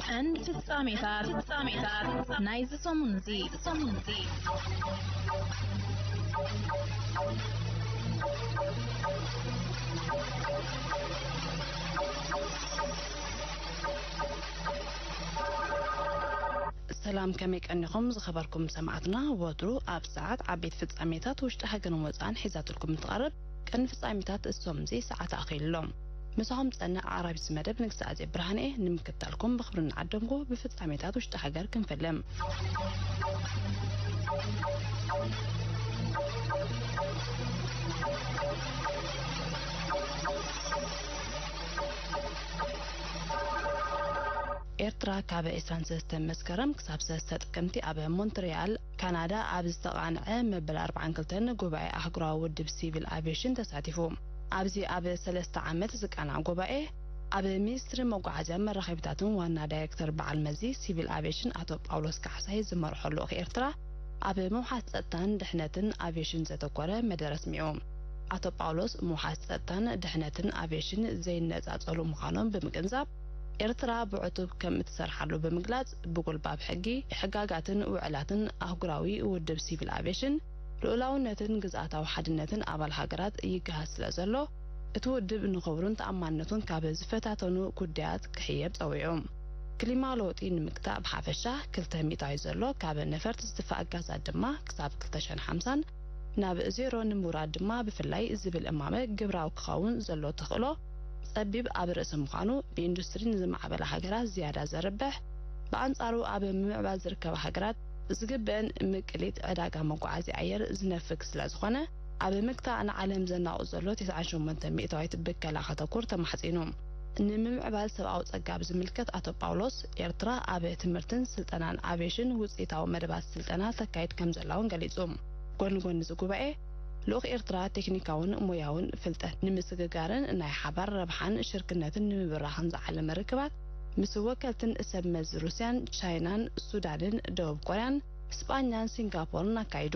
ቀንዲ ፍጻሜታት፣ ፍጻሜታት ናይዚ ሰሙን እዚ፣ ሰሙን እዚ። ሰላም፣ ከመይ ቀኒኹም ዝኸበርኩም ሰማዕትና? ወትሩ ኣብ ሰዓት ዓበይቲ ፍጻሜታት ውሽጢ ሃገርን ወጻእን ሒዛትልኩም እትቐርብ ቀንዲ ፍጻሜታት እሶም እዚ ሰዓት ኣኺሉ ኣሎ። ምሳኹም ጸንሕ ኣቕራቢት መደብ ንግስቲ ኣዜብ ብርሃን'የ። ንምክትታልኩም ብኽብሪ እናዓደምኩ ብፍጻሜታት ውሽጢ ሃገር ክንፍልም። ኤርትራ ካብ ዕስራን ሰለስተን መስከረም ክሳብ ሰለስተ ጥቅምቲ ኣብ ሞንትሪያል ካናዳ ኣብ ዝተቓንዐ መበል ኣርባዓን ክልተን ጉባኤ ኣህጉራዊ ውድብ ሲቪል ኣቪየሽን ተሳቲፉ። ኣብዚ ኣብ ሰለስተ ዓመት ዝቃናዕ ጉባኤ ኣብ ሚኒስትሪ መጓዓዝያን መራኸቢታትን ዋና ዳይሬክተር በዓል መዚ ሲቪል ኣቪየሽን ኣቶ ጳውሎስ ካሕሳይ ዝመርሖ ልኡኽ ኤርትራ ኣብ ምውሓስ ጸጥታን ድሕነትን ኣቪየሽን ዘተኮረ መደረ ኣስሚዑ። ኣቶ ጳውሎስ ምውሓስ ጸጥታን ድሕነትን ኣቪየሽን ዘይነጻጸሉ ምዃኖም ብምግንዛብ፣ ኤርትራ ብዕቱብ ከም እትሰርሓሉ ብምግላጽ፣ ብጉልባብ ሕጊ፣ ሕጋጋትን ውዕላትን ኣህጉራዊ ውድብ ሲቪል ኣቪየሽን፣ ልኡላውነትን ግዝኣታዊ ሓድነትን ኣባል ሃገራት ይገሃስ ስለ ዘሎ፣ እቲ ውድብ ንኽብሩን ተኣማንነቱን ካብ ዝፈታተኑ ጉዳያት ክሕየብ ጸዊዑ። ክሊማ ለውጢ ንምግታእ ብሓፈሻ ክልተ ሚእታዊ ዘሎ ካብ ነፈርቲ ዝድፋእ ጋዛት ድማ ክሳብ ክልተ ሽሕን ሓምሳን ናብ ዜሮ ንምውራድ ድማ ብፍላይ ዝብል እማመ ግብራዊ ክኸውን ዘሎ ተኽእሎ ጸቢብ ኣብ ርእሲ ምዃኑ፣ ብኢንዱስትሪ ንዝማዕበላ ሃገራት ዝያዳ ዘርብሕ፣ ብኣንጻሩ ኣብ ምምዕባል ዝርከባ ሃገራት ዝግበአን ምቅሊት ዕዳጋ መጓዓዝያ ኣየር ዝነፍግ ስለ ዝኾነ፣ ኣብ ምግታእ ንዓለም ዘናቑ ዘሎ ተስዓን ሸሞንተን ሚእታዊት ብከላ ከተኩር ተማሕጺኑ። ንምምዕባል ሰብኣዊ ጸጋ ብዝምልከት ኣቶ ጳውሎስ፣ ኤርትራ ኣብ ትምህርትን ስልጠናን ኣቪየሽን ውጽኢታዊ መደባት ስልጠና ተካይድ ከም ዘላ እውን ገሊጹ። ጎኒ ጎኒ እዚ ጉባኤ፣ ልኡኽ ኤርትራ ቴክኒካውን ሞያውን ፍልጠት ንምስግጋርን ናይ ሓባር ረብሓን ሽርክነትን ንምብራኽን ዝዓለመ ርክባት ምስ ወከልትን ሰብ መዚ ሩስያን፣ ቻይናን፣ ሱዳንን፣ ደቡብ ኮርያን፣ ስጳኛን ሲንጋፖርን ኣካይዱ።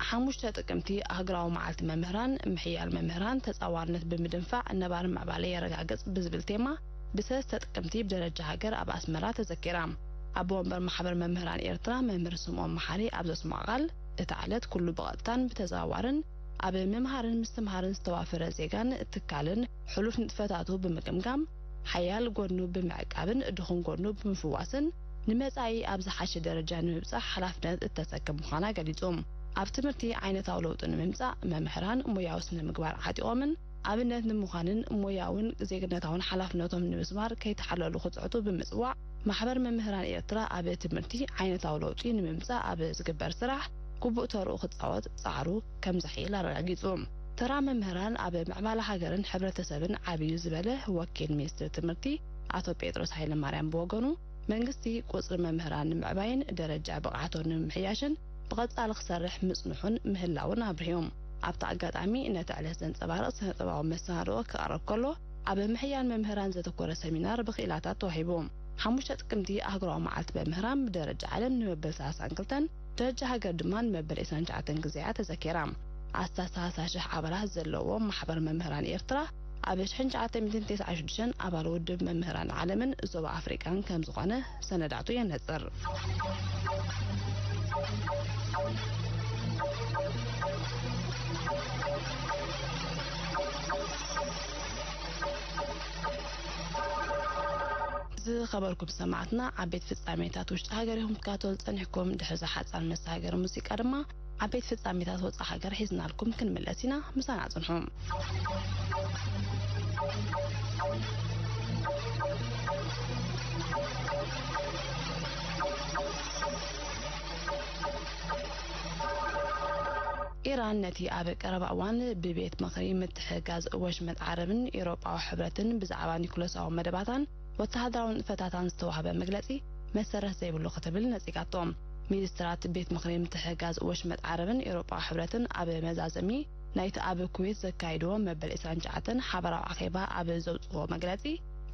ሓሙሽተ ጥቅምቲ ኣህግራዊ መዓልቲ መምህራን፣ ምሕያል መምህራን ተጻዋርነት ብምድንፋዕ ነባሪ ምዕባለ የረጋግጽ ብዝብል ቴማ ብሰለስተ ጥቅምቲ ብደረጃ ሃገር ኣብ ኣስመራ ተዘኪራ። ኣቦ ወንበር ማሕበር መምህራን ኤርትራ መምህር ስምኦን መሓሪ ኣብ ዘስምዖ ቃል፣ እታ ዕለት ኩሉ ብቐጥታን ብተዘዋዋርን ኣብ ምምሃርን ምስትምሃርን ዝተዋፈረ ዜጋን ትካልን ሕሉፍ ንጥፈታቱ ብምግምጋም፣ ሓያል ጎኑ ብምዕቃብን ድኹም ጎኑ ብምፍዋስን ንመጻኢ ኣብ ዝሓሸ ደረጃ ንምብጻሕ ሓላፍነት እተሰክም ምዃና ገሊጹ። ኣብ ትምህርቲ ዓይነታዊ ለውጢ ንምምጻእ መምህራን ሞያዊ ስነ ምግባር ዓጢቖምን ኣብነት ንምዃንን ሞያውን ዜግነታውን ሓላፍነቶም ንምስማር ከይተሓለሉ ክጽዕቱ ብምጽዋዕ፣ ማሕበር መምህራን ኤርትራ ኣብ ትምህርቲ ዓይነታዊ ለውጢ ንምምጻእ ኣብ ዝግበር ስራሕ ግቡእ ተርኡ ክጻወት ጻዕሩ ከም ዘሕይል ኣረጋጊጹ። ተራ መምህራን ኣብ ምዕባለ ሃገርን ሕብረተሰብን ዓብዩ ዝበለ ወኪል ሚኒስትሪ ትምህርቲ ኣቶ ጴጥሮስ ሃይለማርያም ብወገኑ፣ መንግስቲ ቁጽሪ መምህራን ንምዕባይን ደረጃ ብቕዓቶም ንምምሕያሽን ብቐጻሊ ክሰርሕ ምጽንሑን ምህላውን ኣብሪሁ። ኣብቲ ኣጋጣሚ ነቲ ዕለት ዘንጸባርቕ ስነ ጥበባዊ መሰናድኦ ክቐርብ ከሎ፣ ኣብ ምሕያል መምህራን ዘተኮረ ሰሚናር ብክኢላታት ተዋሂቡ። ሓሙሽተ ጥቅምቲ ኣህጉራዊ መዓልቲ መምህራን ብደረጃ ዓለም ንመበል ሰላሳን ክልተን፣ ደረጃ ሃገር ድማ ንመበል ዕስራን ትሽዓተን ግዜ እያ ተዘኪራ። ኣስታት ሰላሳ ሽሕ ኣባላት ዘለዎ ማሕበር መምህራን ኤርትራ፣ ኣብ ሽሕን ትሽዓተ ሚእትን ተስዓን ሽዱሽተን ኣባል ውድብ መምህራን ዓለምን ዞባ ኣፍሪቃን ከም ዝኾነ ሰነዳቱ የነጽር። ዝኸበርኩም ሰማዕትና፣ ዓበይቲ ፍጻሜታት ውሽጢ ሃገር ኢኹም ትከታተሉ ጸኒሕኩም። ድሕሪ እዛ ሓጻር መሰጋገሪ ሙዚቃ ድማ ዓበይቲ ፍጻሜታት ወጻኢ ሃገር ሒዝናልኩም ክንምለስ ኢና። ምሳና ጽንሑ። ኢራን ነቲ ኣብ ቀረባ እዋን ብቤት ምኽሪ ምትሕግጋዝ ወሽመጥ ዓረብን ኤውሮጳዊ ሕብረትን ብዛዕባ ኒኩለሳዊ መደባታን ወተሃደራዊ ንጥፈታታን ዝተዋህበ መግለጺ መሰረት ዘይብሉ ክትብል ነጺጋቶ። ሚኒስትራት ቤት ምኽሪ ምትሕግጋዝ ወሽመጥ ዓረብን ኤውሮጳዊ ሕብረትን ኣብ መዛዘሚ ናይቲ ኣብ ኩዌት ዘካየድዎ መበል ዕስራን ትሽዓተን ሓባራዊ ኣኼባ ኣብ ዘውጽዎ መግለጺ፣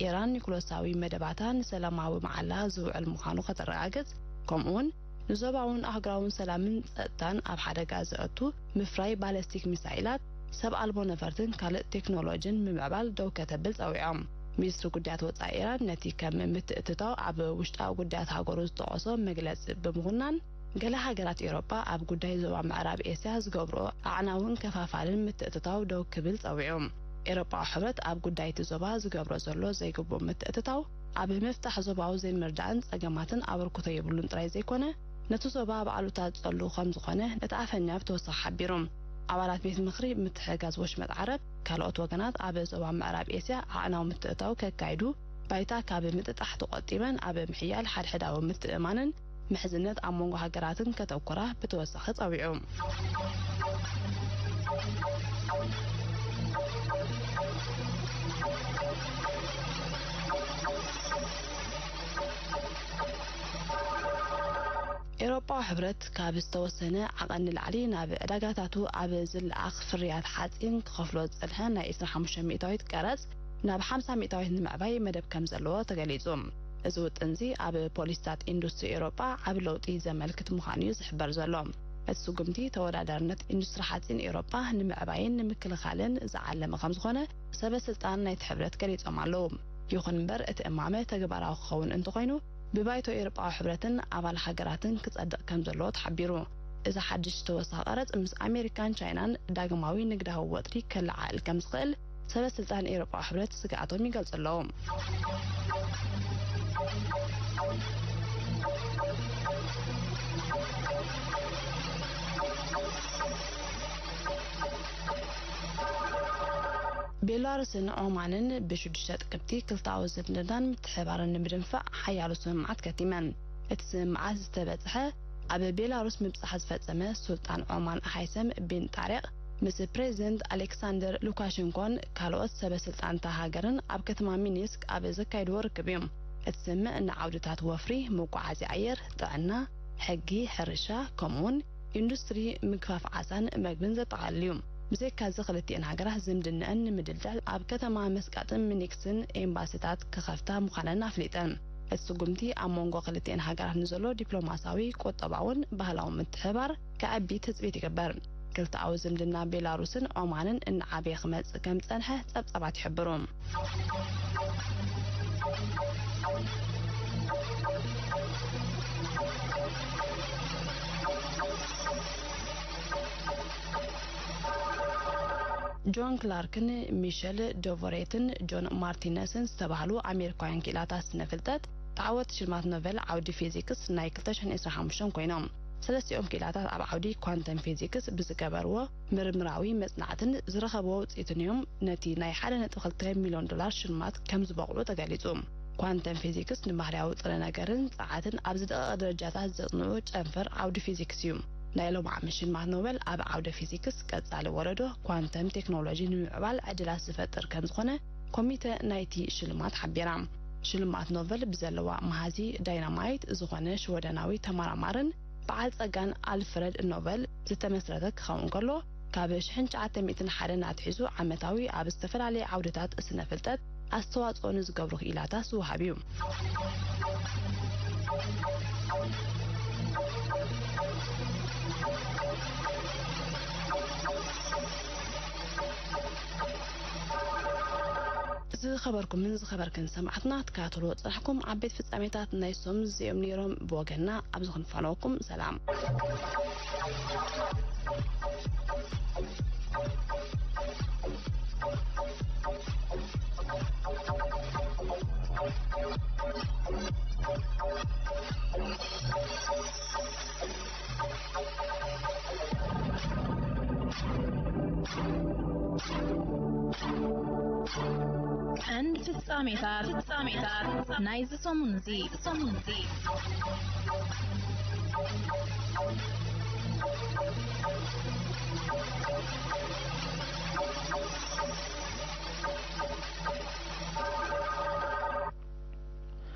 ኢራን ኒኩለሳዊ መደባታ ንሰላማዊ መዓላ ዝውዕል ምዃኑ ከተረጋግጽ፣ ከምኡውን ንዞባውን ኣህጉራውን ሰላምን ጸጥታን ኣብ ሓደጋ ዘእቱ ምፍራይ ባለስቲክ ሚሳይላት፣ ሰብ ኣልቦ ነፈርትን ካልእ ቴክኖሎጂን ምምዕባል ደው ከተብል ጸዊዖም። ሚኒስትሪ ጉዳያት ወጻኢ ኢራን ነቲ ከም ምትእትታው ኣብ ውሽጣዊ ጉዳያት ሃገሩ ዝጠቐሶ መግለጺ ብምኹናን፣ ገለ ሃገራት ኤውሮጳ ኣብ ጉዳይ ዞባ ምዕራብ ኤስያ ዝገብርኦ ኣዕናውን ከፋፋልን ምትእትታው ደው ክብል ጸዊዑ። ኤውሮጳዊ ሕብረት ኣብ ጉዳይ እቲ ዞባ ዝገብሮ ዘሎ ዘይግቡእ ምትእትታው ኣብ ምፍታሕ ዞባዊ ዘይምርዳእን ጸገማትን ኣበርክቶ የብሉን ጥራይ ዘይኮነ፣ ነቲ ዞባ ኣብ ኣሉታ ዝጸሉ ከም ዝኾነ እቲ ኣፈኛ ብተወሳኺ ሓቢሩ። ኣባላት ቤት ምኽሪ ምትሕግጋዝ ወሽመጥ ዓረብ ካልኦት ወገናት ኣብ ዞባ ምዕራብ ኤስያ ኣዕናዊ ምትእትታው ከካይዱ ባይታ ካብ ምጥጣሕ ተቖጢበን ኣብ ምሕያል ሓድሕዳዊ ምትእምማንን ምሕዝነት ኣብ መንጎ ሃገራትን ከተኩራ ብተወሳኺ ጸዊዑ። ኤውሮጳዊ ሕብረት ካብ ዝተወሰነ ዓቐን ንላዕሊ ናብ ዕዳጋታቱ ኣብ ዝለኣኽ ፍርያት ሓጺን ክኸፍሎ ዝጸንሐ ናይ ዕስራን ሓሙሽተን ሚእታዊት ቀረጽ ናብ ሓምሳ ሚእታዊት ንምዕባይ መደብ ከም ዘለዎ ተገሊጹ። እዚ ውጥንዚ ኣብ ፖሊሲታት ኢንዱስትሪ ኤውሮጳ ዓቢ ለውጢ ዘመልክት ምዃኑ እዩ ዝሕበር ዘሎ። እቲ ስጉምቲ ተወዳዳርነት ኢንዱስትሪ ሓጺን ኤውሮጳ ንምዕባይን ንምክልኻልን ዝዓለመ ከም ዝኾነ ሰበ ስልጣን ናይቲ ሕብረት ገሊጾም ኣለዉ። ይኹን እምበር እቲ እማመ ተግባራዊ ክኸውን እንተኾይኑ ብባይቶ ኤውሮጳዊ ሕብረትን ኣባል ሃገራትን ክጸድቕ ከም ዘለዎ ተሓቢሩ። እዚ ሓድሽ ተወሳኺ ቀረጽ ምስ ኣሜሪካን ቻይናን ዳግማዊ ንግዳዊ ወጥሪ ከለዓዕል ከም ዝኽእል ሰበ ስልጣን ኤውሮጳዊ ሕብረት ስግኣቶም ይገልጹ ኣለዉ። ቤላሩስን ዖማንን ብሽዱሽተ ጥቅምቲ ክልተኣዊ ዝምድናን ምትሕብባርን ንምድንፋዕ ሓያሎ ስምምዓት ከቲመን። እቲ ስምምዓት ዝተበጽሐ ኣብ ቤላሩስ ምብጻሕ ዝፈጸመ ሱልጣን ዖማን ሃይሰም ቢን ጣሪቕ ምስ ፕሬዚደንት ኣሌክሳንደር ሉካሸንኮን ካልኦት ሰበ ስልጣን እታ ሃገርን ኣብ ከተማ ሚኒስክ ኣብ ዘካየድዎ ርክብ እዩ። እቲ ስምምዕ ንዓውድታት ወፍሪ፣ መጓዓዝያ ኣየር፣ ጥዕና፣ ሕጊ፣ ሕርሻ፣ ከምኡውን ኢንዱስትሪ ምግፋፍ ዓሳን መግብን ዘጠቓልል እዩ። ብዘይካዚ ክልቲኤን ሃገራት ዝምድነአን ንምድልዳል ኣብ ከተማ መስቃጥን ሚኒክስን ኤምባሲታት ክኸፍታ ምዃነን ኣፍሊጠን። እቲ ስጉምቲ ኣብ መንጎ ክልቲኤን ሃገራት ንዘሎ ዲፕሎማሲያዊ፣ ቁጠባውን ባህላውን ምትሕብባር ከዐቢ ትጽቢት ይግበር። ክልተኣዊ ዝምድና ቤላሩስን ዖማንን እናዓበየ ክመጽእ ከም ዝጸንሐ ጸብጻባት ይሕብሩ። ጆን ክላርክን ሚሸል ዶቮሬትን ጆን ማርቲነስን ዝተባህሉ ኣሜሪካውያን ክኢላታት ስነ ፍልጠት ተዓወቲ ሽልማት ኖቤል ዓውዲ ፊዚክስ ናይ ክልተ ሽሕን ዕስራን ሓሙሽተን ኮይኖም። ሰለስቲኦም ክኢላታት ኣብ ዓውዲ ኳንተም ፊዚክስ ብዝገበርዎ ምርምራዊ መጽናዕትን ዝረኸብዎ ውጽኢትን እዮም ነቲ ናይ ሓደ ነጥቢ ክልተ ሚልዮን ዶላር ሽልማት ከም ዝበቕዑ ተገሊጹ። ኳንተም ፊዚክስ ንባህርያዊ ጥረ ነገርን ጸዓትን ኣብ ዝደቐቐ ደረጃታት ዘጽንዑ ጨንፈር ዓውዲ ፊዚክስ እዩ። ናይ ሎሚ ዓመት ሽልማት ኖበል ኣብ ዓውደ ፊዚክስ ቀጻሊ ወለዶ ኳንተም ቴክኖሎጂ ንምምዕባል ዕድላት ዝፈጥር ከም ዝኾነ ኮሚተ ናይቲ ሽልማት ሓቢራ። ሽልማት ኖበል ብዘለዋ መሃዚ ዳይናማይት ዝኾነ ሽወደናዊ ተመራማርን በዓል ጸጋን ኣልፍረድ ኖበል ዝተመስረተ ክኸውን ከሎ፣ ካብ ሽሕን ትሽዓተ ሚእትን ሓደን ኣትሒዙ ዓመታዊ ኣብ ዝተፈላለየ ዓውድታት ስነ ፍልጠት ኣስተዋጽኦ ንዝገብሩ ክኢላታት ዝወሃብ እዩ። ዝኸበርኩምን ዝኸበርክን ሰማዕትና፣ ትከታተልዎ ዝጸናሕኩም ዓበይቲ ፍጻሜታት ናይ ሶም እዚኦም ነይሮም። ብወገንና ኣብዚ ክንፋነወኩም ሰላም። ቀንዲ ፍጻሜታት፣ ፍጻሜታት ናይዚ ሰሙን እዚ፣ ሰሙን እዚ።